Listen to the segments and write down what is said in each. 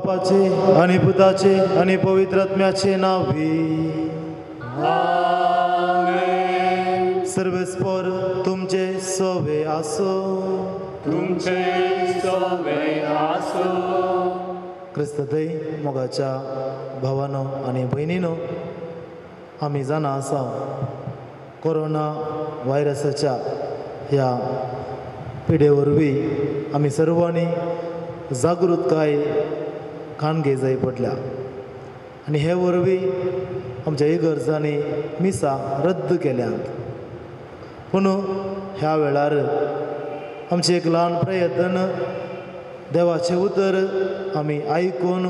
बापाचे आणि पुताचे आणि पवित्र आत्म्याचे नावे आमेन। सर्वेस्पर तुमचे सोवे आसो, तुमचे सोवे आसो। क्रिस्तथंय मोगाच्या भावानो आनी भयणीनो, आमी जाणा आसा कोरोना व्हायरसाच्या ह्या पिडे वरवीं आमी सर्वांनी जागृतकाय काणगे जाय पडल्या आनी हे वरवीं आमच्या इगर्जांनी मिसां रद्द केल्यांत। पूण ह्या वेळार आमचें एक ल्हान प्रयत्न देवाचें उतर आमी आयकून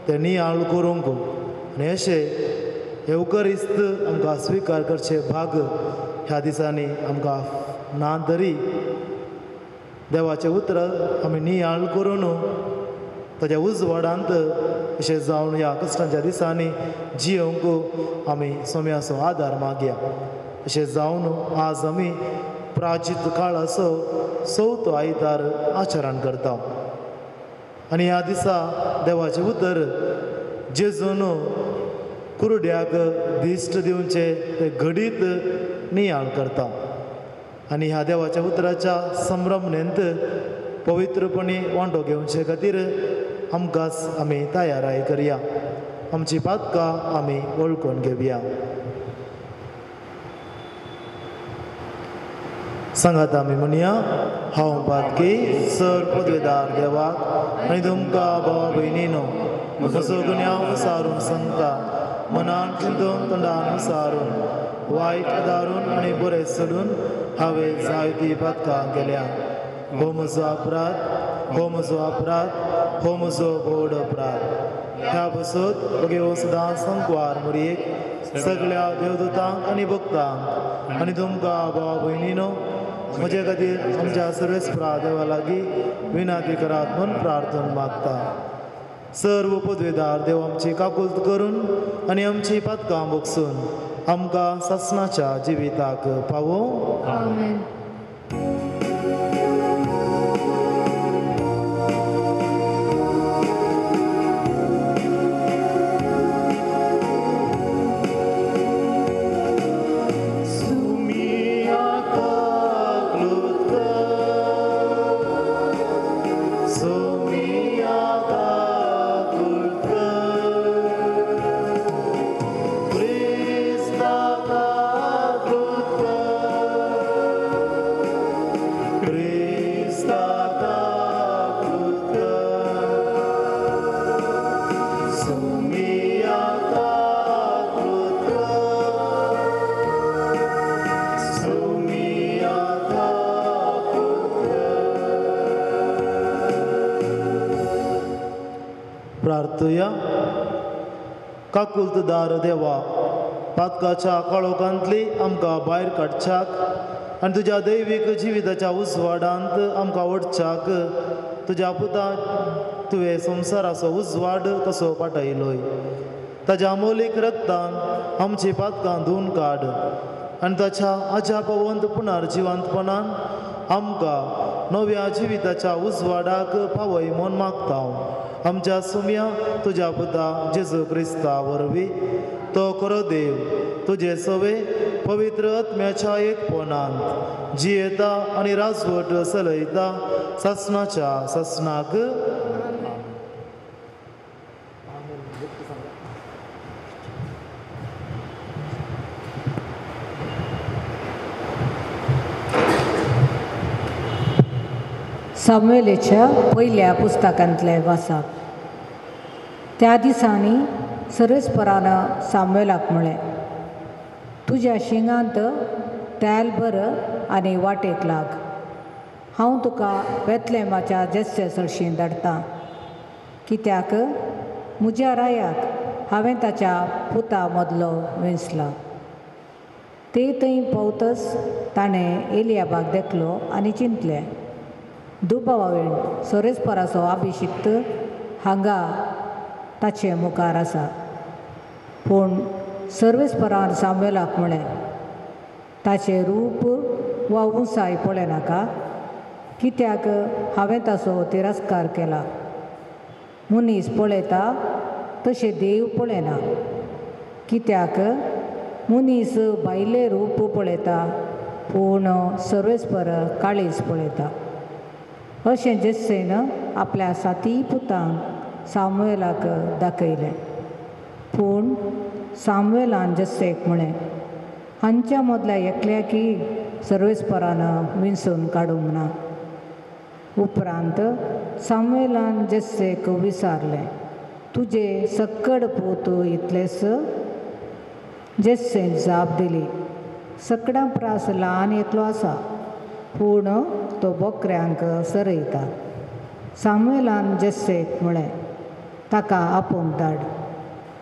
तें नियाळ करूंक आनी अशें येवकरिस्त आमकां स्विकार करचे भाग ह्या दिसांनी आमकां ना तरी देवाचें उतर आमी नियाळ करून ताच्या उजवाडांत अशें जावन ह्या कश्टांच्या दिसांनी जियोंक आमी सोम्याचो आदार मागया। अशें जावन आज आमी प्राचीत काळाचो चवथो आयतार आचरण करता आनी ह्या दिसा देवाचें उतर जेजून कुरड्याक दिश्ट दिवचें तें घडीत नियाळ करता आनी ह्या देवाच्या उतराच्या संभ्रमणेंत पवित्रपणी वांटो घेवचे खातीर आमकांच आमी तयाराय करया। आमची पातकां आमी वळखून घेवया। सांगात आमी म्हणया, हांव पातकी सर पदवेदार देवाक आनी तुमकां भावा भयणीनो म्हजो गुन्यांव सारून सांगता, मनान चिंतून तोंडान सारून वायट दारून आनी बरें सोडून हांवें जायतीं पातकां केल्या। हो म्हजो अपराध, हो म्हजो अपराध, हो म्हजो व्हड अपराध। ह्या बसत बगे सदां संकवार मुरयेक सगळ्या देवदूतांक आनी भक्तांक आनी तुमकां भावा भयणीनो म्हजे खातीर आमच्या सर्वेस्परा देवा लागीं विनंती करात म्हूण प्रार्थना मागता। सर्व पदवेदार देव आमची काकुल्त करून आनी आमची पातकां भोगसून आमकां सासणाच्या जिविताक पावोवं। आमेन। प्रार्थया। काकुल्तदार देवा, पातकाच्या काळोखांतली आमकां भायर काडच्याक आनी तुज्या दैवीक जिविताच्या उजवाडांत आमकां वडच्याक तुज्या पुता तुवें संवसाराचो उजवाड कसो पाटयलोय ताज्या मोलीक रक्तान आमची पातकां धुवन काड आनी ताच्या आज्या पवंत पुनर्जिवंतपणान आमकां नव्या जिविताच्या उजवाडाक पावय म्हूण मागता। आमच्या सुम्या तुज्या पुता जेजू क्रिस्ता वरवीं तो खरो देव तुजे सवे पवित्र आत्म्याच्या एकपणांत जियेता आनी राजवट चलयता सासणाच्या सासणाक। सामुएलाच्या पयल्या पुस्तकांतलें वाचप। त्या दिसांनी सर्वेस्परान सामुएलाक म्हळें, तुज्या शिंगांत तेल भर आनी वाटेक लाग, हांव तुका बेतलेमाच्या जेस्से सरशीं धाडटा, कित्याक म्हज्या रायाक हांवें ताच्या पुता मदलो वेंचला। ते थंय पावतच ताणें एलियाबाक देखलो आनी चिंतलें, दुबावावेण सर्वेस्पराचो अभिशिक्त हांगा ताचे मुखार आसा। पूण सर्वेस्परान सामुएलाक म्हळें, ताचें रूप वा उंचाय पळयनाका, कित्याक हांवें ताचो तिरस्कार केला। मनीस पळयता तशें देव पळयना, कित्याक मनीस भायलें रूप पळयता पूण सर्वेस्पर काळीज पळयता. अशें जेस्सेन आपल्या साती पुतांक सामुएलाक दाखयलें. पूण सामुएलान जेस्सेक म्हळें, हांच्या मदल्या एकल्याकी सर्वेस्परान विंचून काडूंक ना. उपरांत सामुएलान जेस्सेक विचारलें, तुजे सक्कड पूत इतलेच? जेस्सेन जाप दिली, सकडां प्रास ल्हान एकलो आसा, पूण तो बोकऱ्यांक सरयता. सामुएलान जेस्सेक म्हळें, ताका आपोवंक धाड,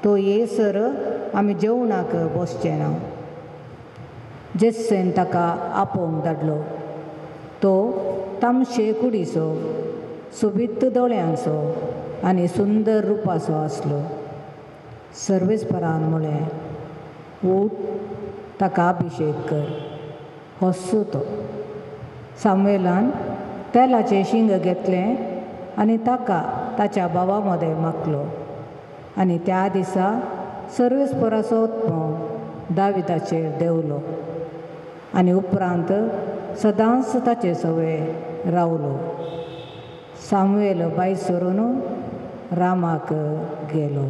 तो येसर आमी जेवणाक बसचे ना. जेस्सेन ताका आपोवंक धाडलो. तो तामशे कुडीचो, सोबीत दोळ्यांचो आनी सुंदर रुपाचो आसलो. सर्वेस्परान म्हळें, उठ, ताका अभिशेक कर, होस्सो तो. सामुएलान तेलाचें शिंग घेतलें आनी ताका ताच्या भावा मदें माखलो आनी त्या दिसा सर्वेस्पराचो आत्मो दाविदाचेर देंवलो आनी उपरांत सदांच ताचे सवे रावलो. सामुएल बाय सरून रामाक गेलो.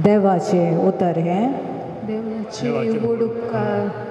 देवाचें उतर हें. देवाचे व्हड उपकार.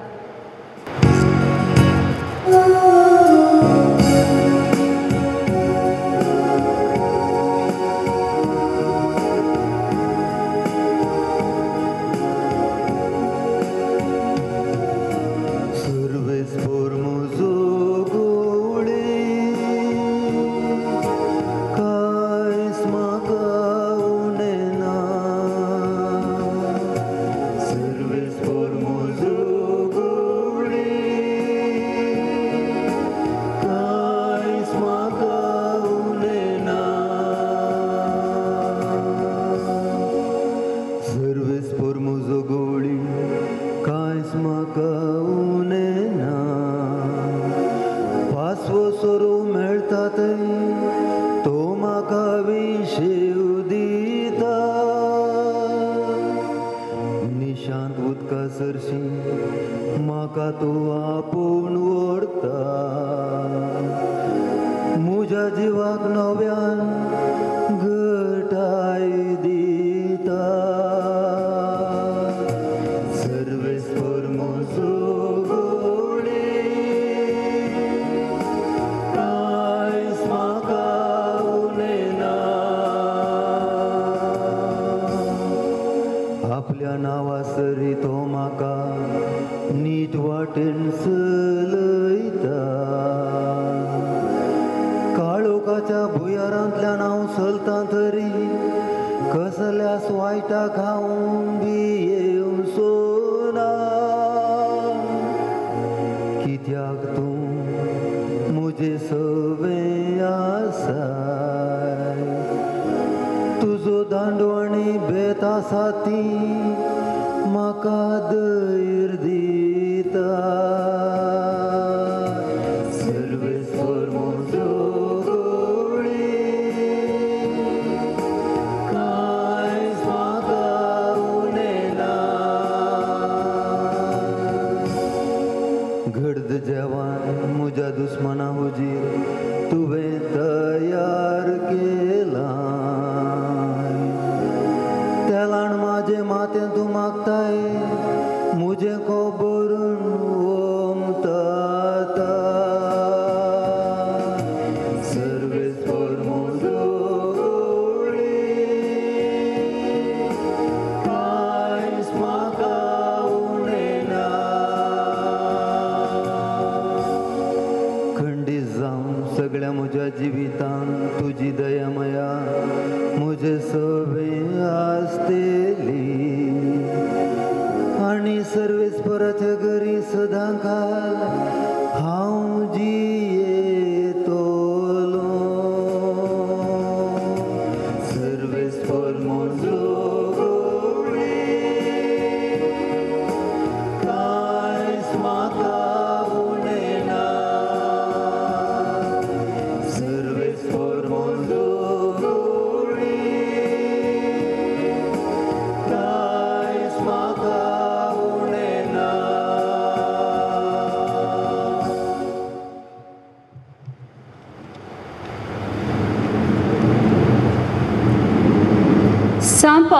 Service for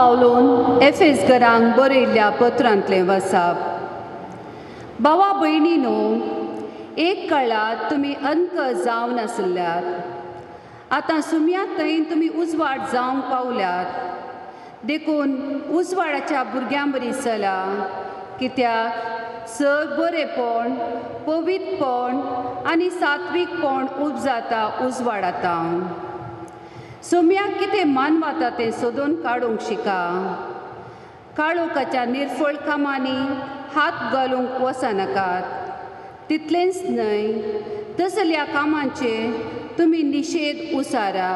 पावलोन एफेसगरांक बरयल्ल्या पत्रांतलें वसाप. भावा भयणीनो, एक काळांत तुमी अंक जावन आसल्यात, आतां सुम्या थंय तुमी उजवाड जावंक पावल्यात. देखून उजवाडाच्या भुरग्यां बरी चला, कित्याक सग बरेपण, पवित्रपण आनी सात्वीकपण उपजाता उजवाडाता. सोम्याक कितें मानवाता तें सोदून काडूंक शिका. काळोखाच्या निर्फळ कामांनी हात घालूंक वचनाकात. तितलेंच न्हय, तसल्या कामांचे तुमी निशेध उसारा.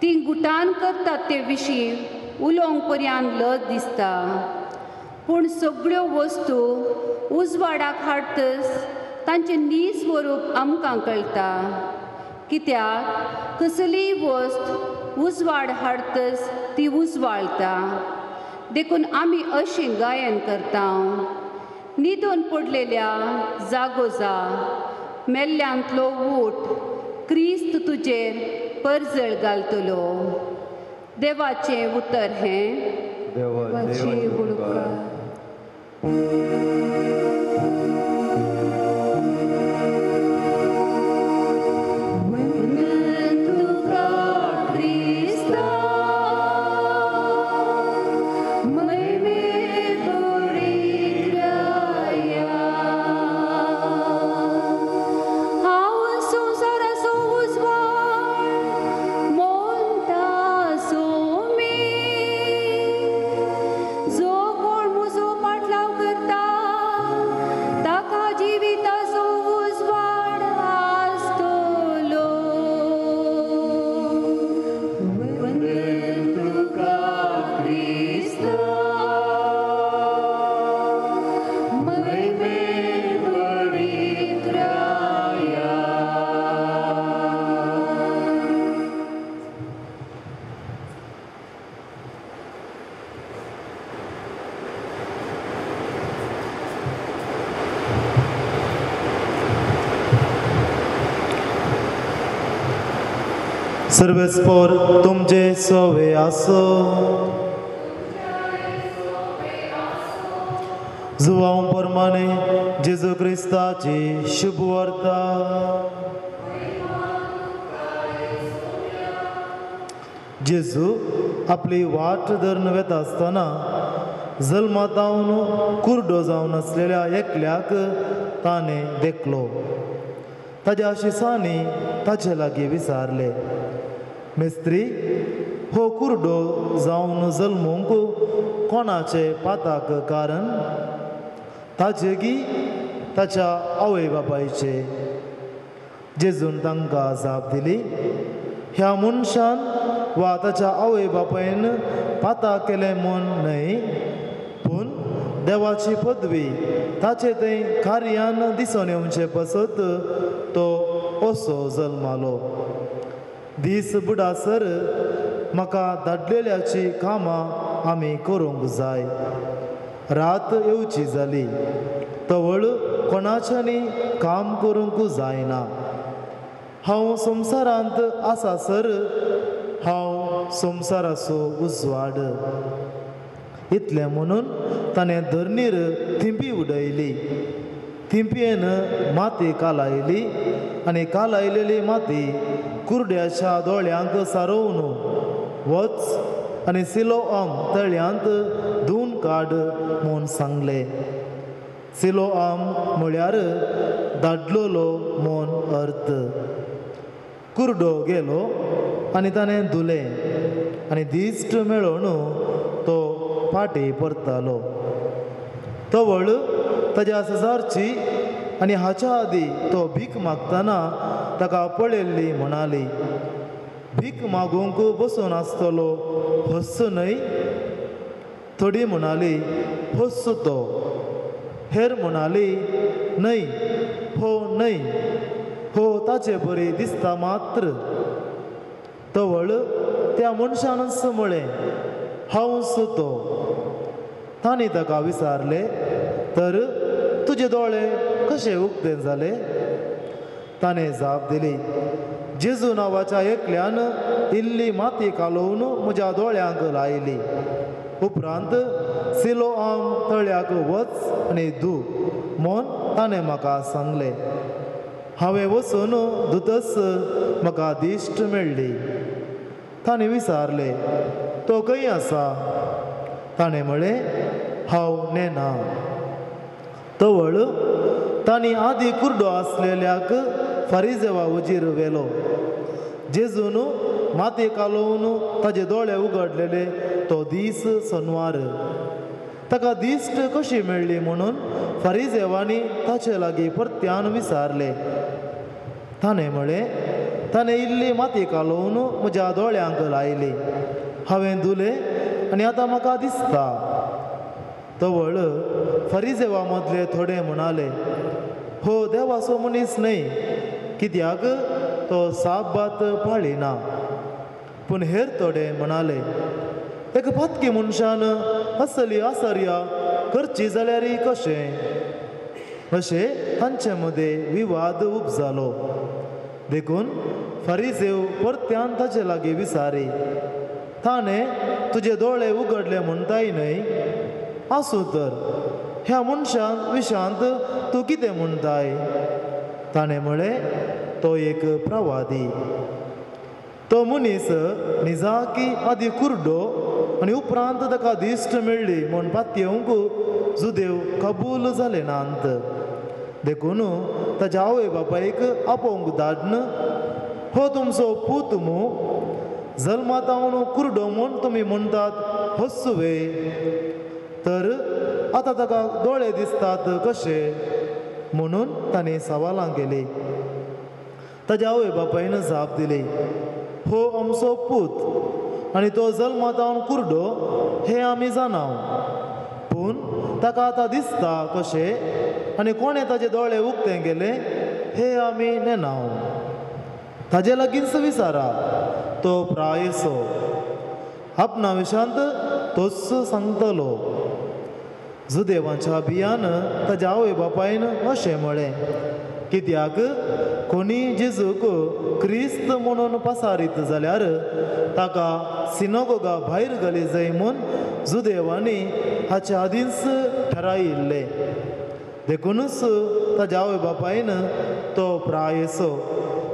ती गुटान करतात ते विशीं उलोवंक पर्यान लज दिसता, पूण सगळ्यो वस्तू उजवाडाक हाडतच तांचें नीज स्वरूप आमकां कळटा. कित्याक कसलीय वस्त उजवाड हाडतच ती उजवाळता. देखून आमी अशें गायन करता, न्हिदून पडलेल्या जागो जा, मेल्ल्यांतलो ऊठ, क्रिस्त तुजेर परजळ घालतलो. देवाचें उतर हें. देवाचे उपकार. सर्वेस्पोर तुमचे सोवे आसो. जुवांव परमाने जेजू क्रिस्ताची शुभवार्ता. जेजू आपली वाट धरून वेता आसतना जल्मातावन कुर्डो जावन आसलेल्या एकल्याक ताणें देखलो. ताज्या शिसांनी ताचे लागीं विचारलें, मिस्त्री, हो कुर्डो जावन जल्मूंक कोणाचे पाताक कारण? ताचे गी ताच्या आवय बापायचे? जेजून तांकां जाप दिली, ह्या मनशान वा ताच्या आवय बापायन पाता केलें म्हूण न्हय, पूण देवाची पदवी ताचे थंय कार्यान दिसून येवचे पासत तो असो जल्मालो. दीस बुडासर म्हाका धाडलेल्याची कामां आमी करूंक जाय. रात येवची जाली, तवळ कोणाच्यानी काम करूंक जायना. हांव संवसारांत आसा सर हांव संवसाराचो उजवाड. इतलें म्हणून ताणें धरणीर थिंपी उडयली. थिंपयेन माती कालायली आनी कालायलेली माती कुर्ड्याच्या दोळ्यांक सारोवन वच आनी सिलोआम तळ्यांत धुवन काड म्हूण सांगलें. सिलोआम म्हळ्यार धाडलोलो म्हूण अर्थ. कुर्डो गेलो आनी ताणें धुलें आनी दिश्ट मेळोवन तो फाटीं परतालो. तवळ ताज्या शेजारची आनी हाच्या आदीं तो भीक मागतना ताका पळयल्ली म्हणाली, भीक मागूंक बसून आसतलो हस्स न्हय? थोडी म्हणाली, हस्स तो. हेर म्हणाली, न्हय, हो न्हय, हो ताचे बरी दिसता मात्र. तवळ त्या मनशानच म्हळें, हांवच तो. तांणी ताका विचारलें, तर तुजे दोळे कशे उक्ते जाले? ताणें जाप दिली, जेजू नांवाच्या एकल्यान इल्ली माती कालोवन म्हज्या दोळ्यांक लायली. उपरांत सिलोआम तळ्याक वच आनी धू म्हूण ताणें म्हाका सांगलें. हांवें वचून धुतच म्हाका दिश्ट मेळ्ळी. ताणें विचारलें, तो खंय आसा? ताणें म्हळें, हांव नेना. तवळ तांणी आदी कुर्डो आसलेल्याक फारिजेवा उजीर व्हेलो. जेजून माती कालोवन ताजे दोळे उगडलेले तो दीस सनवार. ताका दिश्ट कशी मेळ्ळी म्हणून फारिजेवांनी ताचे लागीं परत्यान विचारलें. ताणें म्हळें, ताणें इल्ली माती कालोवन म्हज्या दोळ्यांक लायली, हांवें धुलें आनी आतां म्हाका दिसता. तवळ फारिजेवा मदले थोडे म्हणाले, हो देवाचो मनीस न्हय, कित्याक तो साबात पाळिना. पूण हेर थोडे म्हणाले, एक पातकी मनशान असली आसर्या करची जाल्यार कशें? अशें तांचे मदें विवाद उपजालो. देखून फारिजेव परत्यान ताचे लागीं विचारी, ताणें तुजे दोळे उगडले म्हणटाय न्हय? आसूं तर, ह्या मनशान विशांत तूं कितें म्हणटाय? ताणें म्हळें, तो एक प्रवादी. तो मनीस निजाकी आदी कुर्डो आनी उपरांत ताका दिश्ट मेळ्ळी म्हूण पातयेवंक जुदेव कबूल जाले नात. देखून ताच्या आवय बापायक आपोवंक धाडन, हो तुमचो पूत मू, जल्मातावन कुर्डो म्हूण तुमी म्हणटात होच वे? तर आतां ताका दोळे दिसतात कशे? म्हणून ताणें सवालां केली. ताच्या आवय बापायन जाप दिली, हो आमचो पूत आनी तो जल्मातावन कुर्डो हें आमी जाणाव, पूण ताका आतां दिसता कशें आनी कोणें ताजे दोळे उक्ते केले हें आमी नेणाव. ताजे लागींच विचारा, तो प्रायसो आपणा विशांत तोच सांगतलो. जुदेवांच्या भियान ताज्या आवय बापायन अशें म्हळें, कित्याक कोणी जेजूक क्रिस्त म्हणून पसारीत जाल्यार ताका सिनोगोगा भायर घाली जाय म्हूण जुदेवांनी हाचे आदींच ठरायिल्लें. देखूनच ताज्या आवय बापायन तो प्रायसो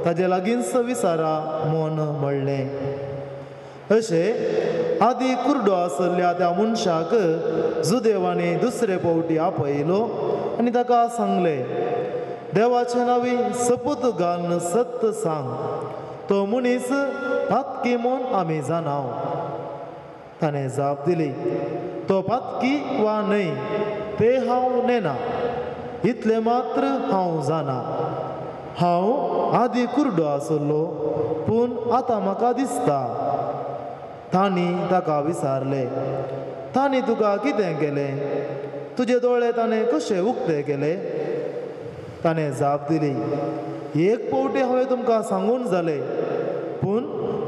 ताजे लागींच विचारा म्हूण म्हणलें. अशें आदी कुर्डो आसल्या त्या मनशाक जुदेवांनी दुसरे फावटी आपयलो आनी ताका सांगलें, देवाचे नांवी सपूत घालून सत्य सांग, तो मनीस पातकी म्हूण आमी जाणाव. ताणें जाप दिली, तो पातकी वा न्हय तें हांव नेना, इतलें मात्र हांव जाणा, हांव आदी कुर्डो आसलो पूण आतां म्हाका दिसता. तांणी ताका विचारलें, तांणी तुका कितें केलें? तुजे दोळे ताणें कशे उक्ते केले? ताणें जाप दिली, एक फावटी हांवें तुमकां सांगून जालें, पूण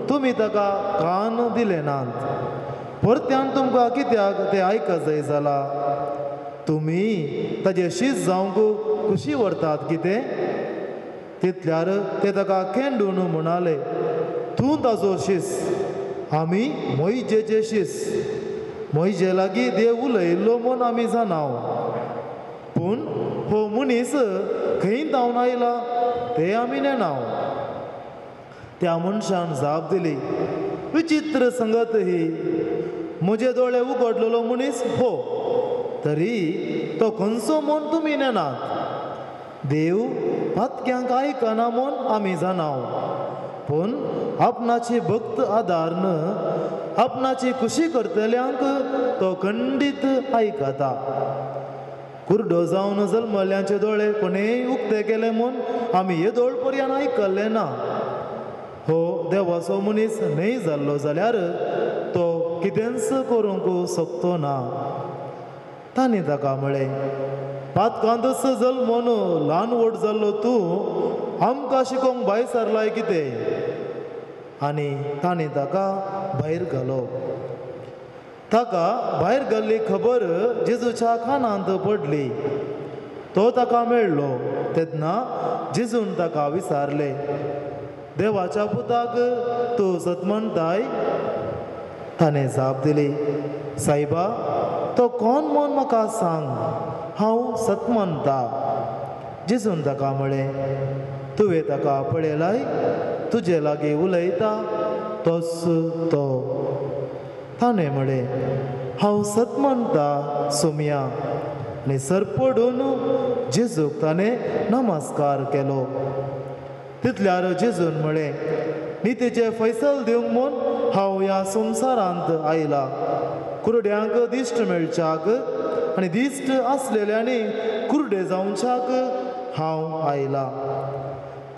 तुमी ताका कान दिले नात. परत्यान तुमकां कित्याक तें आयक जाय जाला? तुमी ताजे शीत जावंक खुशी व्हरतात कितें? तितल्यार ते ताका केंडून म्हणाले, तूं ताजो शीस, आमी मोहिजेचे शीस. मोहिजे लागीं देव उलयल्लो म्हूण आमी जाणाव, पूण हो मनीस खंय धांवन आयला तें आमी नेणाव. त्या मनशान जाप दिली, विचित्र संगत ही, म्हजे दोळे उगडलेलो मनीस हो, तरी तो खंयचो म्हूण तुमी नेणात. देव पातक्यांक आयकना म्हूण आमी जाणाव, पूण आपणाची भक्त आदारन आपणाची खुशी करतल्यांक तो खंडीत आयकता. कुर्डो जावन जल्मल्यांचे दोळे कोणेय उक्ते केले म्हूण आमी येदोळ पर्यान आयकल्लें ना. हो देवाचो मनीस न्हय जाल्लो जाल्यार तो कितेंच करूंक शकतो ना. ताणें ताका म्हळें, पातकांतच जल्मून ल्हान व्हड जाल्लो तूं आमकां शिकोवंक भायर सरलाय कितें? आनी ताणें ताका भायर घालो. ताका भायर घाल्ली खबर जेजूच्या कानांत पडली. तो ताका मेळ्ळो तेन्ना जेजून ताका विचारलें, देवाच्या पुताक तूं सत म्हणटाय. ताणें जाप दिली, सायबा, तो कोण म्हूण म्हाका सांग, हांव सत म्हणटा. जेजून ताका म्हळें, तुवें ताका पळयलाय, तुजे लागीं उलयता तोच तो. ताणें म्हळें, हांव सत म्हणटा सोमया. आनी सरपडून जेजूक ताणें नमस्कार केलो. तितल्यार जेजून म्हळें, नितीचें फैसल दिवंक म्हूण हांव ह्या संवसारांत आयला, कुरड्यांक दिश्ट मेळच्याक आनी दिश्ट आसलेल्यांनी कुरडे जावच्याक हांव आयला.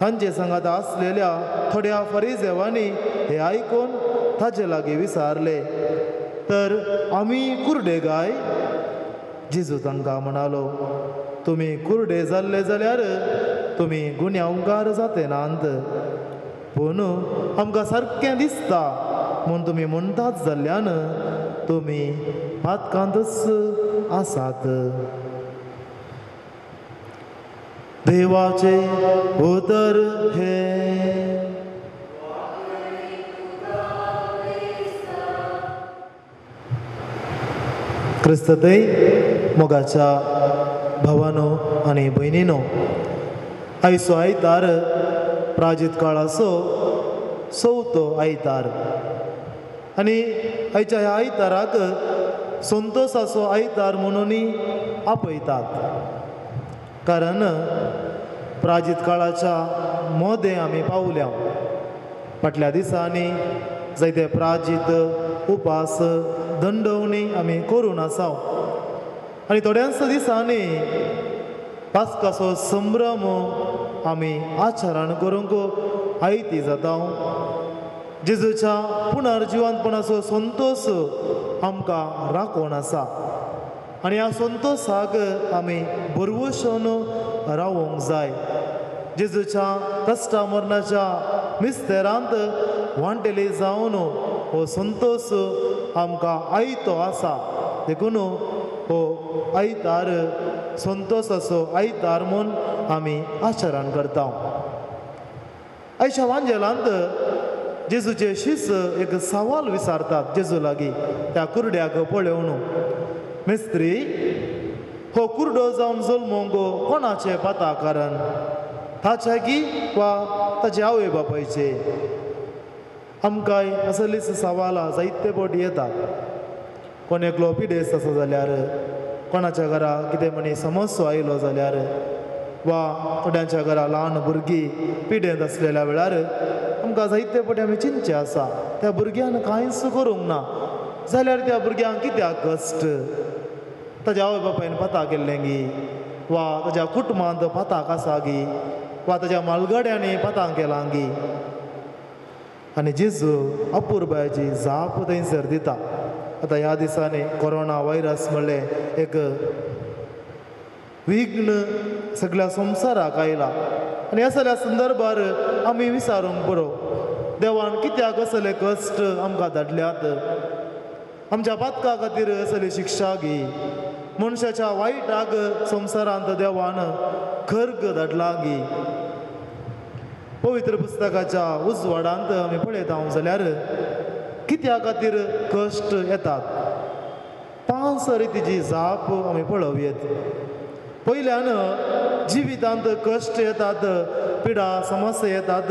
तांचे सांगात आसलेल्या थोड्या फरिजेवांनी हें आयकून ताजे लागीं विचारलें, तर आमी कुरडे गाय? जेजू तांकां म्हणालो, तुमी कुरडे जाल्ले जाल्यार तुमी गुन्यांवकार जाते नात, पूण आमकां सारकें दिसता म्हूण तुमी म्हणटात जाल्ल्यान तुमी पातकांतच आसात. देवाचे उतर हें. क्रिस्ततय मोगाच्या भावानो आनी भयणीनो, आयचो आयतार प्राजीत काळाचो चवथो आयतार आनी आयच्या ह्या आयताराक संतोसाचो आयतार म्हणूनय आपयतात, कारण प्राजीत काळाच्या मोदें आमी पावल्या. फाटल्या दिसांनी जायते प्राजीत उपास दंडवणी आमी करून आसा आनी थोड्यांच दिसांनी पास्काचो संभ्रम आमी आचरण करूंक आयती जाता. जेजूच्या पुनर्जिवंतपणाचो संतोस आमकां राखून आसा आनी ह्या संतोसाक आमी भरवशून रावूंक जाय. जेजूच्या कश्टा मरणाच्या मिस्तेरांत वांटेली जावन हो संतोस आमकां आयतो आसा. देखून हो आयतार संतोसाचो आयतार म्हूण आमी आचरण करता. आयच्या वांजेलांत जेजूचे शिस एक सवाल विचारतात जेजू लागीं त्या कुरड्याक पळोवन, मिस्त्री, हो कुरडो जावन जल्मोंक कोणाचें पाता कारण, ताच्या की वा ताचे आवय बापायचे? आमकांय असलीच सवालां जायते फावटी येतात. कोण एकलो पिडेस्त आसा जाल्यार, कोणाच्या घरा कितें म्हणी समस्या आयलो जाल्यार, वा थोड्यांच्या घरा ल्हान भुरगीं पिडेंत आसलेल्या वेळार आमकां जायते फावटी आमी चिंतचें आसा, त्या भुरग्यान कांयच करूंक ना जाल्यार त्या भुरग्यांक कित्याक कश्ट, ताज्या आवय बापायन पता केल्लें गी, वा ताज्या कुटुंबांत पताक आसा गी, वा ताज्या मालगड्यांनी पताक केलां गी. आनी जेजू अपुरबायेची जाप थंयसर दिता. आतां ह्या दिसांनी कोरोना व्हायरस म्हणलें एक विघ्न सगळ्या संवसाराक आयला आनी ह्या सगळ्या संदर्भार आमी विचारूंक पुरो, देवान कित्याक असले कश्ट आमकां धाडल्यात, आमच्या पातका खातीर असली शिक्षा गी, मनशाच्या वायटाक संवसारांत देवान खर्ग धाडला गी. पवित्र पुस्तकाच्या उजवाडांत आमी पळयता जाल्यार कित्या खातीर कश्ट येतात, पांच रितीची जाप आमी पळोवयेत. पयल्यान जिवितांत कश्ट येतात, पिडा समस्या येतात,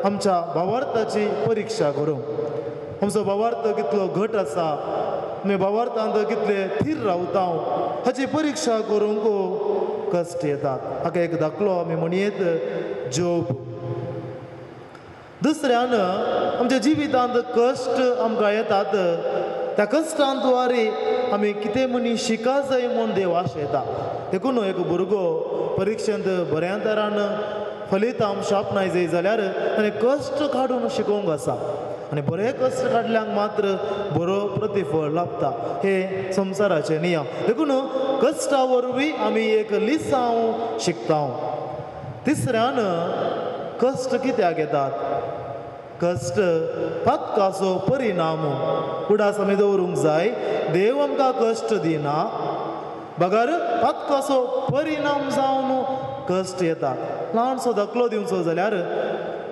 आमच्या भावार्थाची परिक्षा करूंक. आमचो भावार्थ कितलो घट आसा, आमी भावार्थांत कितले थीर रावता हाची परिक्षा करूंक कश्ट येतात. हाका एक दाखलो आमी म्हणयेत जोब. दुसऱ्यान आमच्या जिवितांत कश्ट आमकां येतात, त्या कश्टांद्वारे आमी कितें म्हणी शिका जाय म्हूण देव आशेता. देखून एक भुरगो परिक्षेंत बऱ्या तरान फलितांश आपणाय जाय जाल्यार ताणें कश्ट काडून शिकोवंक आसा आनी बरे कश्ट काडल्यांक मात्र बरो प्रतिफळ लाभता. हे संवसाराचे नियम. देखून कश्टा वरवीं आमी एक लिसांव शिकता. तिसऱ्यान कश्ट कित्याक येतात, कश्ट पातकाचो परिणाम. उडास आमी दवरूंक जाय, देव आमकां कश्ट दिना, बगर पातकाचो परिणाम जावन कश्ट येतात. ल्हानसो दाखलो दिवचो जाल्यार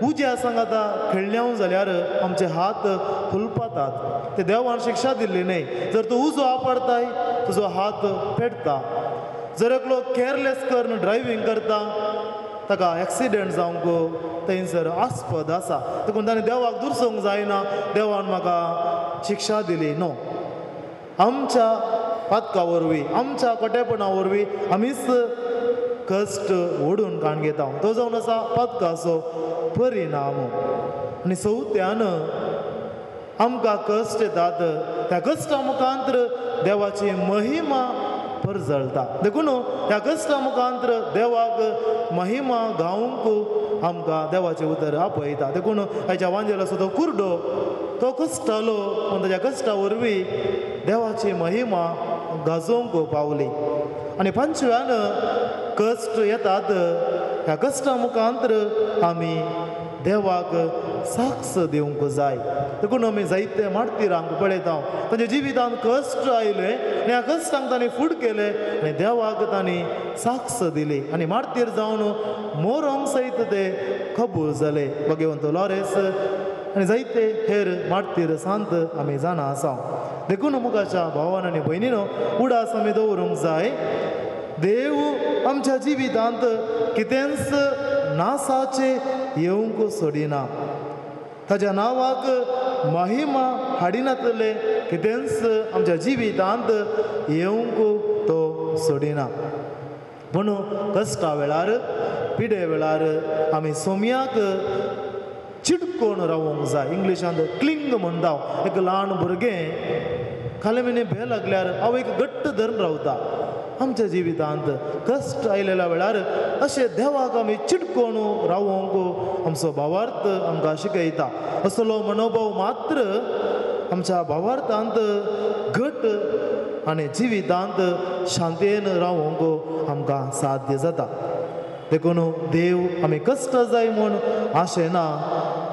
उज्या सांगाता खेळण्याव जाल्यार आमचे हात हुलपातात. ते देवान शिक्षा दिल्ली न्हय. जर तूं उजो आपडताय तुजो हात पेटता. जर एकलो केअरलेस करून ड्रायव्हींग करता ताका एक्सिडंट जावंक थंयसर आस्पद आसा. देखून ताणें देवाक दुरसोंक जायना, देवान म्हाका शिक्षा दिली. न्हू, आमच्या पातका वरवीं, आमच्या कोटेपणा वरवीं आमीच कश्ट ओडून काण घेता. तो जावन आसा पातकाचो परिणाम. आनी चवथ्यान आमकां कश्ट येतात, त्या कश्टा मुखांतर देवाची महिमा परजळटा. देखून ह्या कश्टा मुखांतर देवाक महिमा गावंक आमकां देवाचें उतर आपयता. देखून आयच्या वांजेल आसा तो कुर्डो, तो कश्टालो, पूण ताच्या कश्टा वरवीं देवाची महिमा गाजोवंक पावली. आनी पांचव्यान कश्ट येतात, ह्या कश्टा मुखांतर आमी देवाक साक्ष दिवंक जाय. देखून आमी जायते मार्तिरांक पळयता, तांच्या जिवितांत कश्ट आयले आनी ह्या कश्टांक तांणी फूड केले आनी देवाक तांणी साक्ष दिली आनी मार्तीर जावन मोरोंक सयत ते कबूल जाले. भगवंत लॉरेस आनी जायते हेर मार्तीर सांत आमी जाणा आसा. देखून मुखाच्या भावान आनी भयणीनो उडास आमी दवरूंक जाय. देव आमच्या जिवितांत कितेंच नासाचें येवंक सोडिना. ताज्या नांवाक महिमा हाडिनातले कितेंच आमच्या जिवितांत येवंक तो सोडिना. म्हणून कश्टा वेळार, पिडे वेळार आमी सोम्याक चिटकोन रावूंक जाय. इंग्लिशांत क्लिंग म्हणटा. एक ल्हान भुरगें खाले भें लागल्यार आवयक घट्ट धरून रावता. आमच्या जिवितांत कश्ट आयलेल्या वेळार अशें देवाक आमी चिटकोन रावोंक आमचो भावार्थ आमकां शिकयता. असलो मनोभाव मात्र आमच्या भावार्थांत घट आनी जिवितांत शांतेन रावोंक आमकां साध्य जाता. देखून देव आमी कश्ट जाय म्हूण आशेना.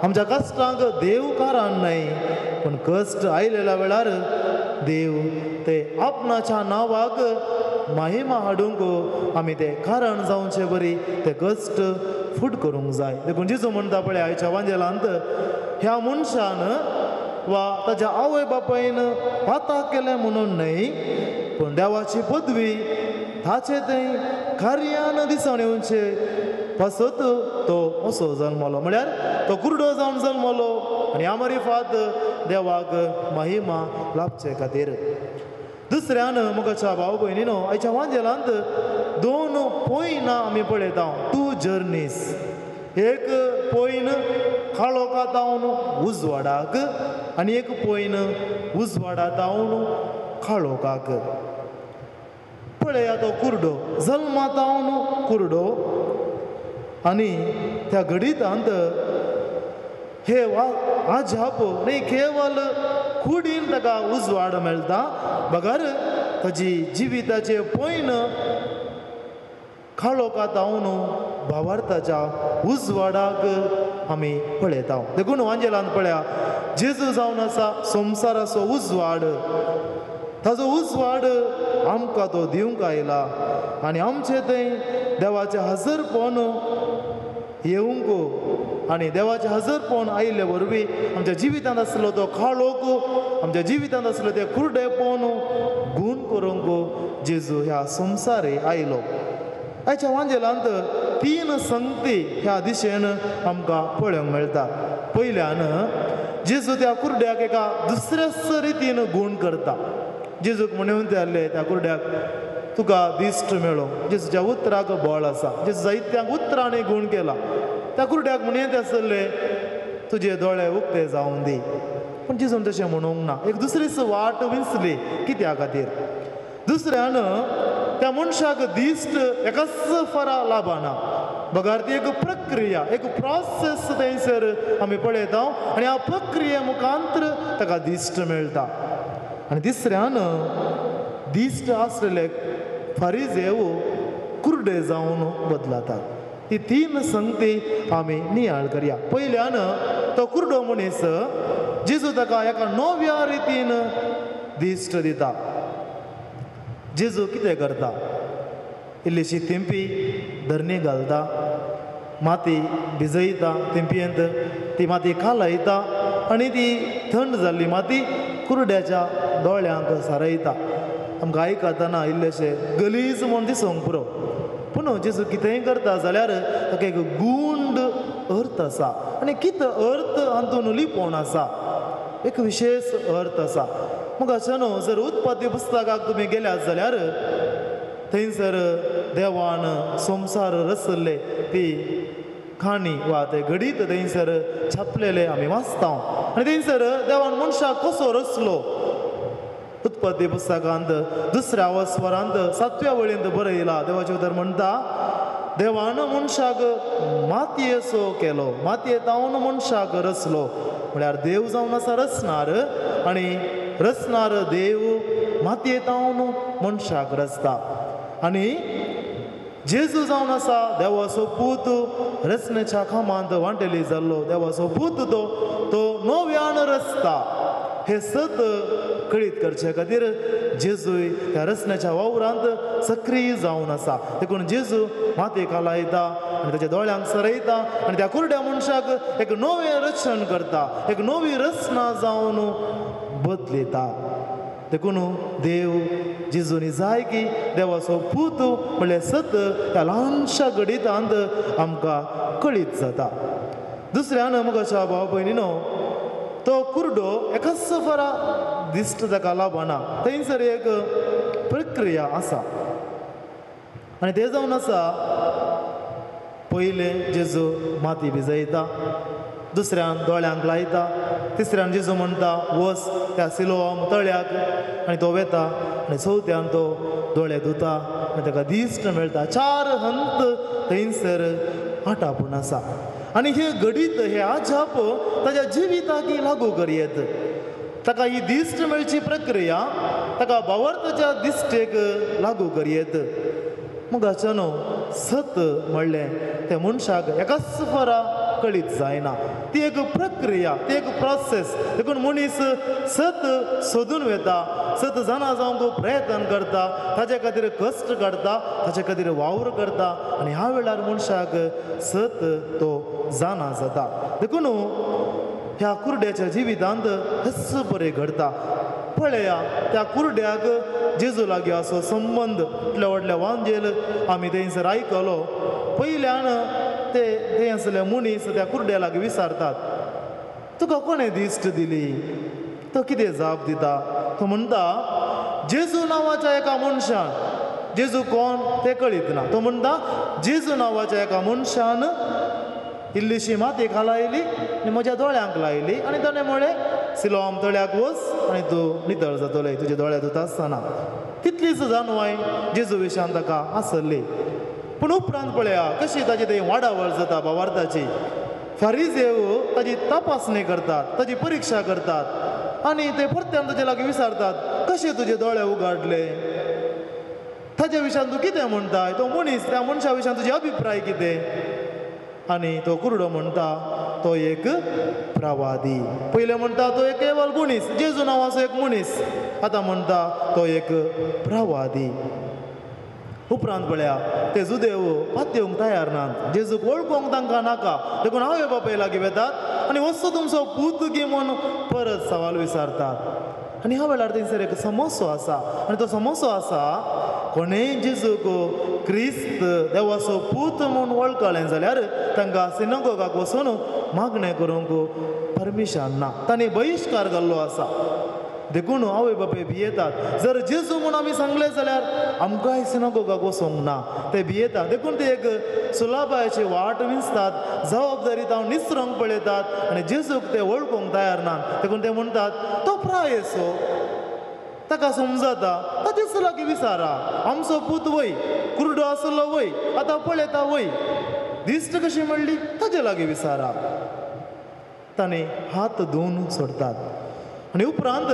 आमच्या कश्टांक देव कारण न्हय, पूण कश्ट आयलेल्या वेळार देव ते आपणाच्या नांवाक महिमा हाडूंक आमी ते कारण जावचे बरी ते कश्ट फूट करूंक जाय. देखून जेजू म्हणटा पळय आयच्या वांजेलांत, ह्या मनशान वा ताज्या आवय बापायन पाताक केलें म्हणून न्हय, पूण देवाची पदवी ताचे थंय कार्यान दिसून येवचे पासत तो असो जल्मलो. म्हळ्यार तो कुर्डो जावन जल्मलो आनी ह्या मारिफात देवाक महिमा लाभचे खातीर. दुसऱ्यान मुखाच्या भाव भयणीनो आयच्या वांजेलांत दोन पोयनां आमी पळयता, टू जर्नीज. एक पोयन काळोखा जावन उजवाडाक आनी एक पोयन उजवाडा जावन काळोखाक. पळया तो कुर्डो जल्मा जावन कुर्डो आनी त्या घडितांत हे आजाप न्ही केवल कुडीन ताका उजवाड मेळटा, बगर ताजी जिविताचे पयन काळोखा जावन भावार्थाच्या उजवाडाक आमी पळयता. देखून वांजेलान पळया जेजू जावन आसा संवसाराचो उजवाड. ताजो उजवाड आमकां तो दिवंक आयला आनी आमचे थंय देवाचें हजरपण येवंक आनी देवाचें हजरपण आयिल्ले वरवीं आमच्या जिवितांत आसलो तो काळोख, आमच्या जिवितांत आसलो तें कुर्डेपण गूण करूंक जेजू ह्या संवसारे आयलो. आयच्या वांजेलांत तीन संगती ह्या दिशेन आमकां पळोवंक मेळटा. पयल्यान जेजू त्या कुर्ड्याक एका दुसऱ्याच रितीन गूण करता. जेजूक म्हणून ते आसले त्या कुर्ड्याक तुका दिश्ट मेळो. जेजूच्या उतराक बळ आसा. जेजू जायत्यांक उतरांनी गूण केला. त्या कुर्ड्याक म्हणून ते आसले तुजे दोळे उक्ते जावन दी. पूण जेजून तशें म्हणूंक ना. एक दुसरीच वाट विंचली कित्या खातीर. दुसऱ्यान त्या मनशाक दिश्ट एकाच फरा लाभना, बगर ती एक प्रक्रिया, एक प्रोसेस थंयसर आमी पळयता आनी ह्या प्रक्रिये मुखांतर ताका दिश्ट मेळटा. आनी तिसऱ्यान दिश्ट आसलेले फारिजेव कुर्डे जावन बदलातात. ती तीन संगती आमी नियाळ करया. पयल्यान तो कुर्डो मनीस जेजू ताका एका नव्या रितीन दिश्ट दिता. जेजू कितें करता, इल्लीशी थिंपी धरणी घालता माती भिजयता तेंपयेंत, ती माती कालयता आनी ती थंड जाल्ली माती कुरड्याच्या दोळ्यांक सारयता. आमकां आयकतना इल्लेशें गलीज म्हूण दिसूंक पुरो, पूण जेजू कितेंय करता जाल्यार ताका एक गूंड अर्थ आसा आनी कितें अर्थ हातूंत लिपोवन आसा, एक विशेश अर्थ आसा. मग अशें न्हू, जर उत्पत्ती पुस्तकाक तुमी गेल्यात जाल्यार थंयसर देवान संवसार रचल्ले ती काणी वा ते घडीत थंयसर छापलेले आमी वाचता. आनी थंयसर देवान मनशाक कसो रचलो उत्पत्ती पुस्तकांत दुसऱ्या वस्वरांत सातव्या वळींत बरयला. देवाचें उतर म्हणटा, देवान मनशाक मातयेचो केलो, मातये तावन मनशाक रचलो. म्हळ्यार देव जावन आसा रचणार आनी रचणार देव मातये तावन मनशाक रचता. आनी जेजू जावन आसा देवाचो पूत, रचण्याच्या कामांत वांटेली जाल्लो देवाचो पूत तो तो नव्यान रचता. हे सत कळीत करचे खातीर जेजूय त्या रचण्याच्या वावरांत सक्रीय जावन आसा. देखून जेजू मातये कालायता आनी ताच्या दोळ्यांक सरयता आनी त्या कुरड्या मनशाक एक नवें रचण करता, एक नवी रचना जावन बदलिता. देखून देव जेजूनी जाय की देवाचो पूत म्हणल्यार सत त्या ल्हानशा घडितांत आमकां कळीत जाता. दुसऱ्यान मुखाच्या भाव भयणीनो, तो कुरडो एकाच फरा दिश्ट ताका लाबना, थंयसर एक प्रक्रिया आसा आनी तें जावन आसा, पयलें जेजू माती भिजयता, दुसऱ्यान दोळ्यांक लायता, तिसऱ्यान जेजू म्हणटा वच त्या सिलोआम तळ्याक आनी तो वेता आनी चवथ्यान तो दोळे धुता आनी ताका दिश्ट मेळटा. चार हंत थंयसर आटापून आसा आनी हे घडीत हे आजाप ताज्या जिविताक लागू करयेत. ताका ही दिश्ट मेळची प्रक्रिया ताका भावार्थाच्या दिश्टेक लागू करयेत. मग अशें न्हू, सत म्हणलें तें मनशाक एकाच फरा कळीत जायना, ती एक प्रक्रिया, ती एक प्रोसेस. देखून मनीस सत सोदून वेता, सत जाणा जावंक प्रयत्न करता, ताजे खातीर कश्ट काडटा, ताजे खातीर वावर करता आनी ह्या वेळार मनशाक सत तो जाणा जाता. देखून ह्या कुरड्याच्या जिवितांत हेच बरें घडता. पळया त्या कुरड्याक जेजू लागीं असो संबंद इतल्या व्हडल्या वांजेल आमी थंयसर आयकलो. पयल्यान ते थंय आसले मनीस त्या कुरड्या लागीं विचारतात, तुका कोणें दिश्ट दिली? तो कितें जाप दिता? तो म्हणटा, जेजू नांवाच्या एका मनशान. जेजू कोण तें कळीत ना. तो म्हणटा जेजू नांवाच्या एका मनशान इल्लीशी माती खालायली आनी म्हज्या दोळ्यांक लायली आनी ताणें म्हळें सिलोआम तळ्याक वच आनी तूं नितळ जातलें, तुजे दोळे धुता आसतना. तितलीच जाणवाय जेजू विशान ताका आसली. पूण उपरांत पळया कशी ताजी थंय वाडावळ जाता भावार्थाची. फारीजेव ताजी तपासणी करतात, ताजी परिक्षा करतात आनी ते परत्यान ताजे लागीं विचारतात, कशे तुजे दोळे उगाडले, ताजे विशयान तूं कितें म्हणटाय, तो मनीस त्या मनशा विशयान तुजे अभिप्राय कितें? आनी तो कुरडो म्हणटा तो एक प्रवादी. पयलें म्हणटा तो एक केवल मनीस, जेजू नांवाचो एक मनीस, आतां म्हणटा तो एक प्रवादी. उपरांत पळया ते जुदेव पातयेवंक तयार नात, जेजूक वळखूंक तांकां नाका, देखून आवय बापाय लागीं वेतात आनी वस्तू तुमचो पूत गी म्हूण परत सवाल विचारतात. आनी ह्या वेळार थंयसर एक समोसो आसा आनी तो समोसो आसा कोणेंय जेजूक क्रिस्त देवाचो पूत म्हूण वळखलें जाल्यार तांकां सिनागोगाक वचून मागणें करूंक परमिशन ना, तांणी बहिश्कार घाल्लो आसा. देखून आवय बापाय भियेतात, जर जेजू म्हूण आमी सांगलें जाल्यार आमकांय सिनागोगाक वचूंक ना, ते भियेतात. देखून ते एक सुलाबायची वाट विंचतात, जबाबदारी तावन निसरोंक पळयतात आनी जेजूक ते वळखूंक तयार नात. देखून ते म्हणटात तो प्रायसो, ताका समजता, ताचेच लागीं विचारा, आमचो पूत वय, कुरडो आसलो वय, आतां पळयता वय, दिश्ट कशी म्हणली ताजे लागीं विचारा. ताणें हात धुवन सोडतात आनी उपरांत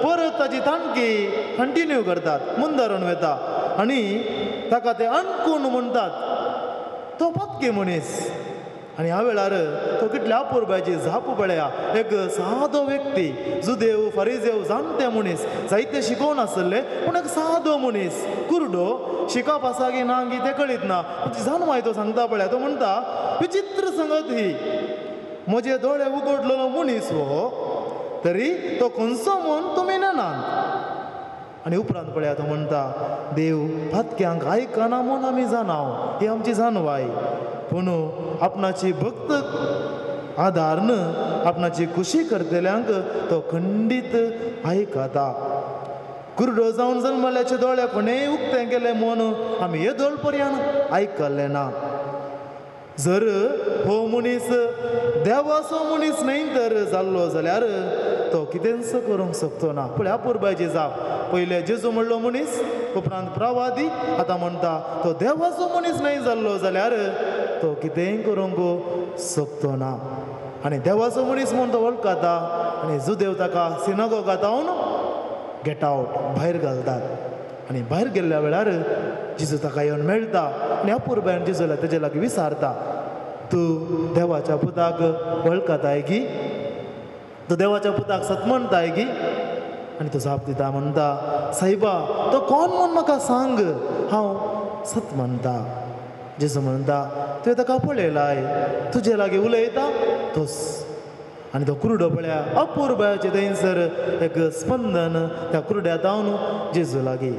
परत ताजी ताणकी कंटिन्यू करतात, मुंदारून वेता आनी ताका ते अणकून म्हणटात तो पातकी मनीस. आनी ह्या वेळार तो कितल्या अपुरबायची जाप पळया. एक सादो व्यक्ती, जुदेव फारिजेव जाणटे मनीस, जायते शिकोवन आसले, पूण एक सादो मनीस कुरडो, शिकप आसा की ना की तें कळीत ना, जाणवाय तो सांगता पळया. तो म्हणटा विचित्र संगत ही, म्हजे दोळे उगडलेलो मनीस हो, तरी तो खंयचो म्हूण तुमी नेनात. आनी उपरांत पळया तो म्हणटा देव पातक्यांक आयकना म्हूण आमी जाणाव, ही आमची जाणवाय, पूण आपणाची भक्त आदारन आपणाची खुशी करतल्यांक तो खंडीत आयकता. कुरडो जावन जल्मल्याचे दोळे कोणेय उक्तें केलें म्हूण आमी येदोळ पर्यंत आयकलें ना. जर हो मनीस देवाचो मनीस न्हय तर जाल्लो जाल्यार तो कितेंच करूंक शकतो ना. पळय अपुरबायची जाप, पयले जेजू म्हणलो मनीस, उपरांत प्रवादी, आतां म्हणटा तो देवाचो मनीस न्हय जाल्लो जाल्यार तो कितेंय करूंक शकतो ना. आनी देवाचो मनीस म्हूण तो वळखता आनी जुदेव ताका सिनागोगांत गेट आवट भायर घालतात. आनी भायर गेल्ल्या वेळार जेजू ताका येवन मेळटा आनी अपुरबायन जेजूला तेजे लागीं विचारता, तूं देवाच्या पुताक वळखताय की, तूं देवाच्या पुताक सत म्हणटाय की? आनी तो जाप दिता म्हणटा, सायबा तो कोण म्हूण म्हाका सांग, हांव सत म्हणटा. जेजू म्हणटा तुवें ताका पळयलाय, तुजे लागीं उलयता तोच. आनी तो कुरडो पळया अपुरबायेचें थंयसर एक स्पंदन त्या कुरड्या जावन जेजू लागीं,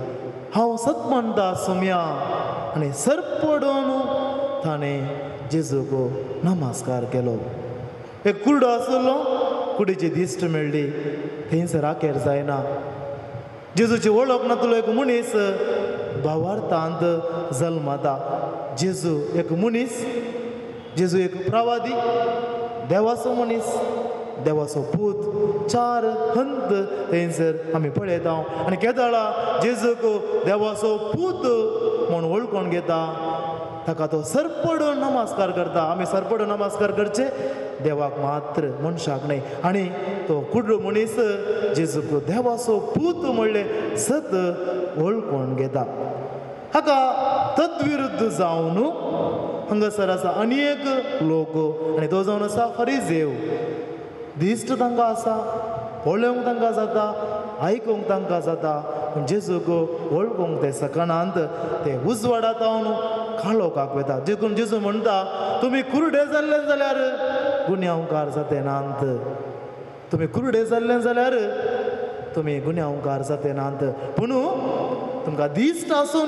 हांव सत म्हणटा सोम्या. आनी सर पडून ताणें जेजूक नमस्कार केलो. एक कुरडो आसलो, कुडीची दिश्ट मेळ्ळी, थंयसर आखेर जायना. जेजूची वळख नातलो एक मनीस भावार्थांत जल्मता. जेजू एक मनीस, जेजू एक प्रवादी, देवाचो मनीस, देवाचो पूत, चार हंत थंयसर आमी पळयता. आनी केदळा जेजूक देवाचो पूत म्हूण वळखून घेता, ताका तो सरपडून नमस्कार करता. आमी सरपडून नमस्कार करचे देवाक मात्र, मनशाक न्हय. आनी तो कुडलो मनीस जेजूक देवाचो पूत म्हणलें सत वळखून घेता. हाका तद्विरुद्ध जावन हांगासर आसा आनी एक लोक, आनी तो जावन आसा फरिजेव. दिश्ट तांकां आसा, पळोवंक तांकां जाता, आयकूंक तांकां जाता, पूण जेजूक वळखूंक ते सकनात. ते उजवाडा जावन काळोखाक वता. देखून जेजू म्हणटा तुमी कुरडे जाल्ले जाल्यार गुन्यांवकार जाते नात, तुमी कुरडे जाल्ले जाल्यार तुमी गुन्यांवकार जाते नात, पूण तुमकां दिश्ट आसूं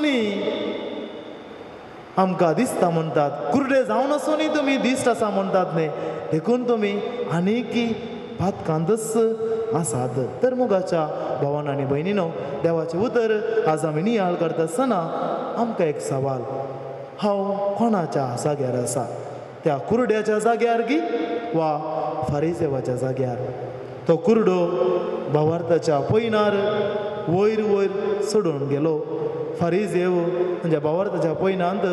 आमकां दिसता म्हणटात, कुरडे जावन आसूं तुमी दिश्ट आसा म्हणटात न्हय, देखून तुमी आनीकी पातकांतच आसात. तर मोगाच्या भावान आनी भयणीनो, देवाचें उतर आज आमी नियाळ करता आसतना आमकां एक सवाल, हांव कोणाच्या जाग्यार आसा, त्या कुरड्याच्या जाग्यार की वा फारिजेवाच्या जाग्यार? तो कुरडो भावार्थाच्या पयनार वयर वयर चडून गेलो, फारिजेव म्हणजे भावार्थाच्या पयनांत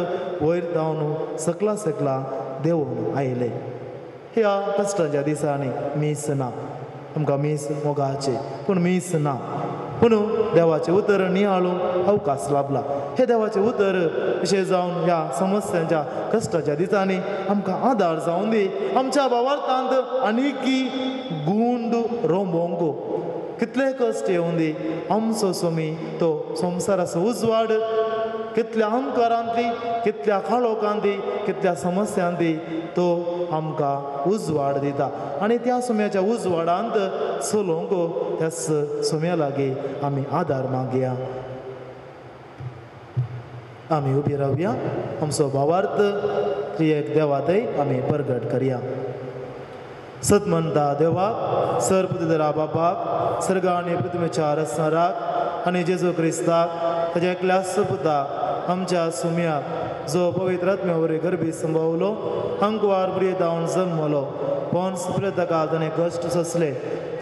वयर धांवन सकला सकला देंवून आयले. ह्या कश्टाच्या दिसांनी मीस ना, आमकां मीस मोगाचें, पूण मीस ना, पूण देवाचें उतर नियाळूंक अवकाश लाबला. हे देवाचें उतर विशेश जावन ह्या समस्यांच्या कश्टाच्या दिसांनी आमकां आदार जावन दी. आमच्या भावार्थांत आनीकी गुंड रोंबोंक कितले कश्ट येवन दी, आमचो सोमी तो संवसाराचो उजवाड कितल्या अंधकारांतली, कितल्या काळोखांतली, कितल्या समस्यांतली तो आमकां उजवाड दिता. आनी त्या सुम्याच्या उजवाडांत चलोवंक त्या सुम्या लागीं आमी आदार मागया. आमी उबी रावया, आमचो भावार्थ त्रिएक देवातय आमी परगट करया. सत म्हणटा देवाक, सर पृथ्वीधरा बापाक, सर्ग आनी पृथ्वीच्या रचणाराक आनी जेजू क्रिस्ताक ताच्या एकल्या पुताक आमच्या सुम्याक, जो पवित्र आत्म्या वरवीं गर्भी संभवलो, अंकवार प्रियतावन जल्मलो, पोन्स ताका ताणें कश्ट सोंसले,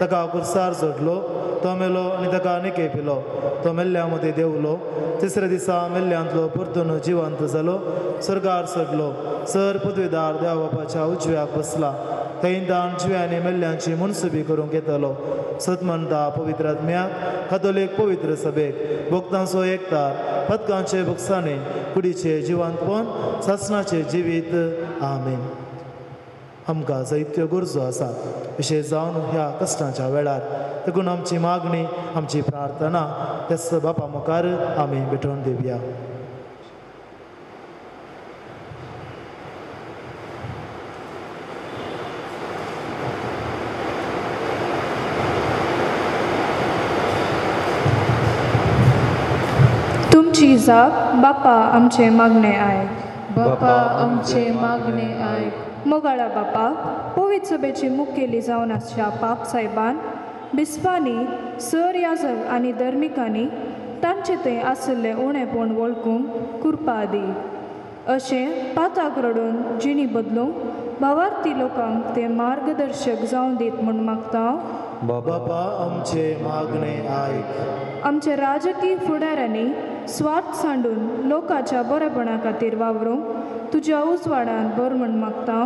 ताका कुर्सार जोडलो, तो मेलो आनी ताका निके पिलो, तो मेल्ल्या मदीं देंवलो, तिसऱ्या दिसा मेल्ल्यांतलो परतून जिवंत जालो, स्वर्गार चडलो, सर पदवीदार देवा बापाच्या उजव्याक बसला, थंय दान जिव्यांनी मेल्ल्यांची मनसुबी करूंक येतलो. सत म्हणटा पवित्र आत्म्याक, कातोलीक पवित्र सभेक, भक्तांचो एकतार, पदकांचे भोगसाणे, कुडीचे जिवंतपण, सासणाचें जिवीत. आमेन. आमकां जायत्यो गरजो आसात, विशेश जावन ह्या कश्टांच्या वेळार. देखून आमची मागणी, आमची प्रार्थना त्याच बापा मुखार आमी भेटोवन दिवया. तुमची जाप बापा आमचे मागणे आयक. बापा आमचे मागणे आयक. मोगाळा बापा, पवित्र सभेची मुखेली जावन आसच्या पाप साहेबान, बिस्पांनी, सर याजक आनी धर्मिकांनी तांचे थंय आशिल्लें उणेपण वळखूंक कृपा दी. अशें पाताक रडून जिणी बदलूंक भावार्थी लोकांक ते मार्गदर्शक जावन दीत म्हूण मागता. बापा आमचे मागणे आयक. आमच्या राजकीय फुडाऱ्यांनी स्वार्थ सांडून लोकांच्या बरेपणा खातीर वावरूंक तुज्या उजवाडान भर म्हूण मागता.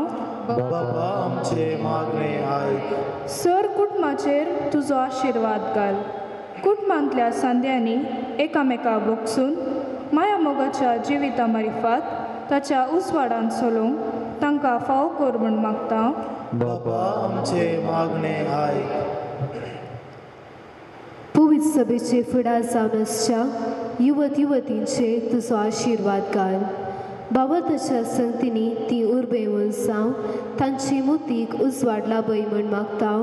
बापा आमचे मागणे आयक. सर कुटुंबाचेर तुजो आशिर्वाद घाल. कुटुंबांतल्या सांद्यांनी एकामेका बोगसून माया मोगाच्या जिविता मारिफात ताच्या उजवाडान चलोवंक तांकां फावो कर म्हूण मागता. बापा आमचे मागणे आयक. पवित्र सभेचे फुडार जावन आसच्या युवत युवतींचेर तुजो आशिर्वाद घाल. बाबताच्या संगतींनी ती उर्बेवन जावं तांची मुतीक उजवाड लाभय म्हूण मागता.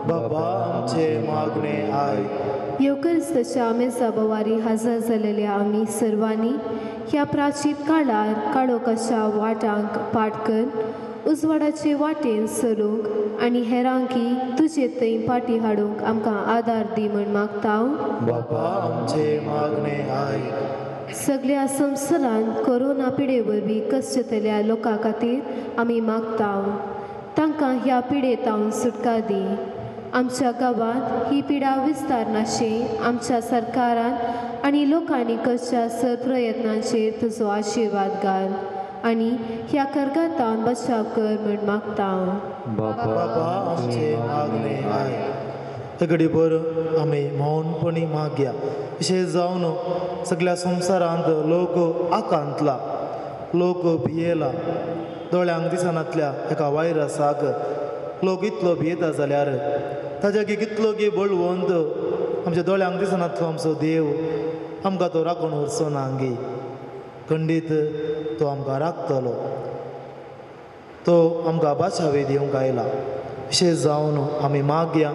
बाबा आमचे मागणे आयक. येवकरिस्ताच्या मेजा बवारी हजर जालेल्या आमी सर्वांनी ह्या प्राचीन काळार काळोखाच्या वाटांक पाट कर उजवाडाचे वाटेन चलूंक आनी हेरांकी तुजे थंय पाटी हाडूंक आमकां आदार दी म्हूण मागता. बाबा आमचे मागणे आयक. सगळ्या संवसारांत कोरोना पिडे वरवीं कश्टतल्या लोकां खातीर आमी मागता. तांकां ह्या पिडेतावन सुटका दी. आमच्या गांवांत ही पिडा विस्तारनाशें आमच्या सरकारान आनी लोकांनी करच्या सर प्रयत्नांचेर तुजो आशिर्वाद घाल आनी ह्या कर्गातावन बचाव कर म्हूण मागता. बाबा आमचे मागणे आयक. घडीभर आमी मौनपणी मागया. विशेश जावन सगळ्या संवसारांत लोक आकांतला, लोक भियेला, दोळ्यांक दिसनातल्या एका वायरसाक लोक इतलो भियेता जाल्यार ताज्या कितलो गी बळवंत आमच्या दोळ्यांक दिसनातलो आमचो देव आमकां तो राखून व्हरचो ना गी. खंडीत तो आमकां राखतलो, तो आमकां बाशावे दिवंक आयला. विशेश जावन आमी मागया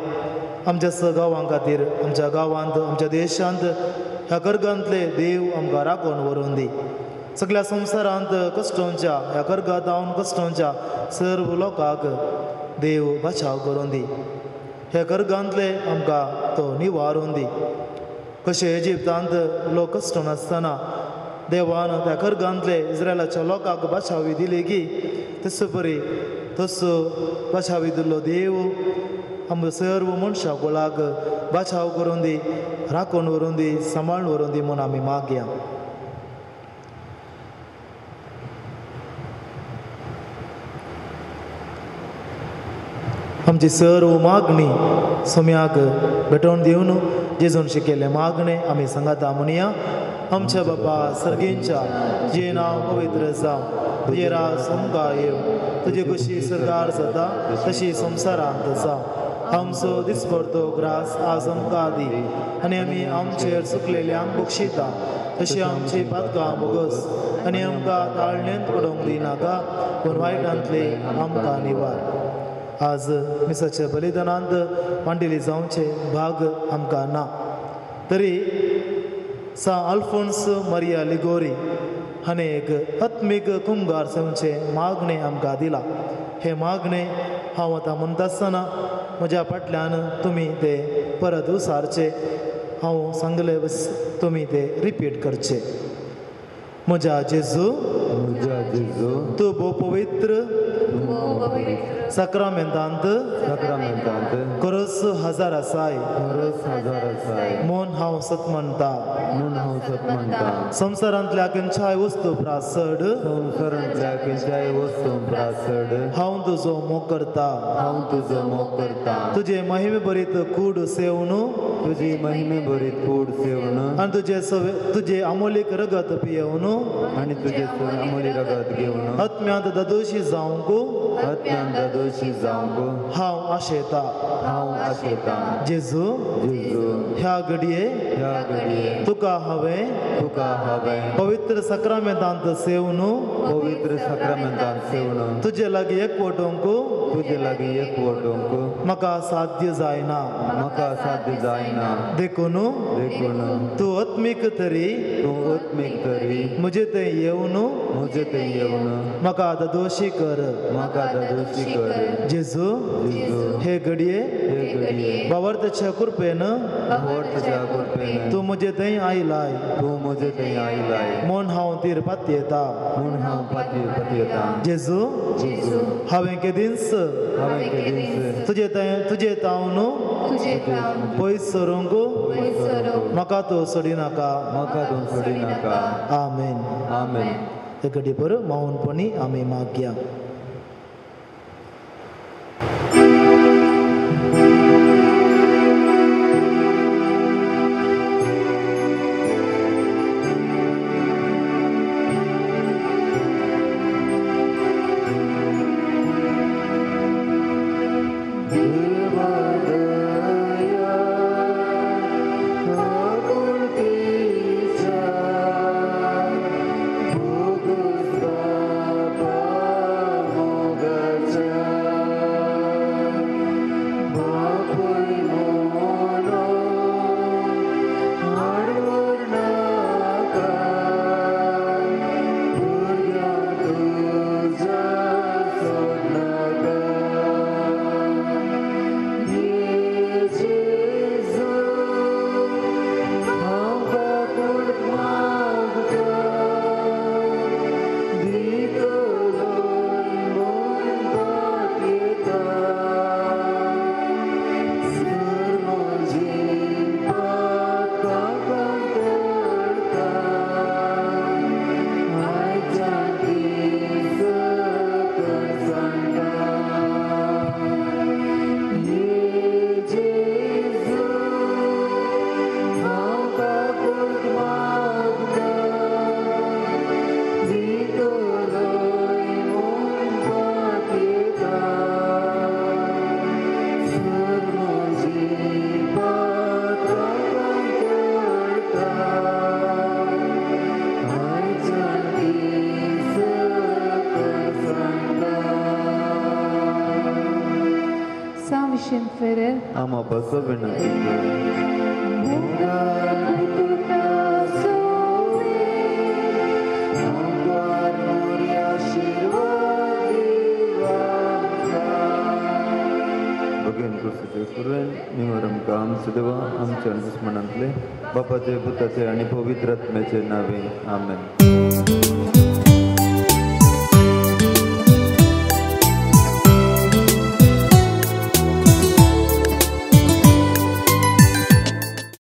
आमच्या गांवां खातीर, आमच्या गांवांत, आमच्या देशांत ह्या कर्गांतले देव आमकां राखून व्हरून दी. सगळ्या संवसारांत कश्टोंच्या ह्या कर्गांत कश्टोंच्या सर्व लोकांक देव बचाव करून दी. ह्या कर्गांतले आमकां तो निवारून दी. कशें इजिप्तांत लोक कश्ट नासतना देवान त्या कर्गांतले इस्रायलाच्या लोकांक बचावी दिली की तसो परी तसो बचावी दिल्लो देव आमकां सर्व मनशां कुळाक बचाव करून दी, राखून व्हरून दी, सांबाळून व्हरून दी म्हूण आमी मागया. आमची सर्व मागणी सोम्याक भेटोवन दिवन जेजून शिकयल्लें मागणें आमी सांगाता म्हणया. आमच्या बापा सर्गींच्या, तुजें नांव पवित्र जावं, तुजें राज आमकां येवं, तुजी कशी सरकार जाता तशी संवसारांत जावं. आमचो दिसपडतो ग्रास आज आमकां दी आनी आमी आमचेर चुकलेल्यांक बक्षिता तशी आमची पातकां बोगस आनी आमकां ताळणेंत पडोवंक दिनाका पूण वायटांतले आमकां निवार. आज मिसाच्या बलिदानांत मांडिल्ली जावचे भाग आमकां ना तरी सा आल्फोन्स मारिया लिगोरी हाणें एक आत्मीक कुमगार जावचें मागणें आमकां दिलां. हें मागणें हांव आतां म्हणटा आसतना म्हज्या फाटल्यान तुमी ते परत उसारचे, हांव सांगलें बस तुमी ते रिपीट करचे. म्हज्या जेजू, म्हज्या जेजू, तूं भोव पवित्र साक्रामेंतांत खरोच हजार आसाय, खरोच हजार आसाय म्हूण हांव सत म्हणटा, म्हूण हांव सत म्हणटा. संवसारांतल्या खंयच्याय वस्तू प्रास चड, संवसारांतल्या खंयच्याय वस्तू प्रास चड हांव तुजो मोग करता, हांव तुजो मोग करता. तुजे महिमे भरीत कूड सेवन, तुजी महिमे भरीत कूड सेवन आनी तुजे तुजे अमोलीक रगत पियेवन, आनी तुजे अमोली रगत घेवन आत्म्यांत ददोशी जावंक, आत्म्यांत ददोशी जावंक हांव आशेता, हांव आशेता. जेजू, जेजू, ह्या घडये, ह्या घडये तुका हांवें, तुका हांवें पवित्र साक्रामेंतांत सेवन, पवित्र साक्रामेंतान सेवन तुजे लागीं एकवटूंक तुजे लागीं एकवटूंक म्हाका साध्य जायना म्हाका साध्य जायना देखून देखून तूं आत्मीक तरी तूं आत्मीक तरी म्हजे थंय येवन म्हजे थंय येवन म्हाका दोशी कर म्हाका दोशी कर. जेजू जेजू हे घडये हे घडये भावार्थाच्या कृपेन भावार्थाच्या कृपेन तूं म्हजे थंय आयलाय तूं म्हजे थंय आयलाय म्हूण हांव तीर पातयेता म्हूण हांव पातयेता. जेजू जेजू हांवें केदींच हांवें केदींच तुजे तुजे तावन पयस सरूंक म्हाका तूं सोडिनाका म्हाका तूं सोडिनाका. आमेन. आमेन. हे घडये बरो मौनपणी आमी मागया. आमा बसो विनंती भगेन कृष्णाचे कुरवेन निमर आमकां आमचे देवा आमच्या दुस्मनांतले बापाचे पुताचे आनी पवित्र आत्म्याचे नावे. आमेन.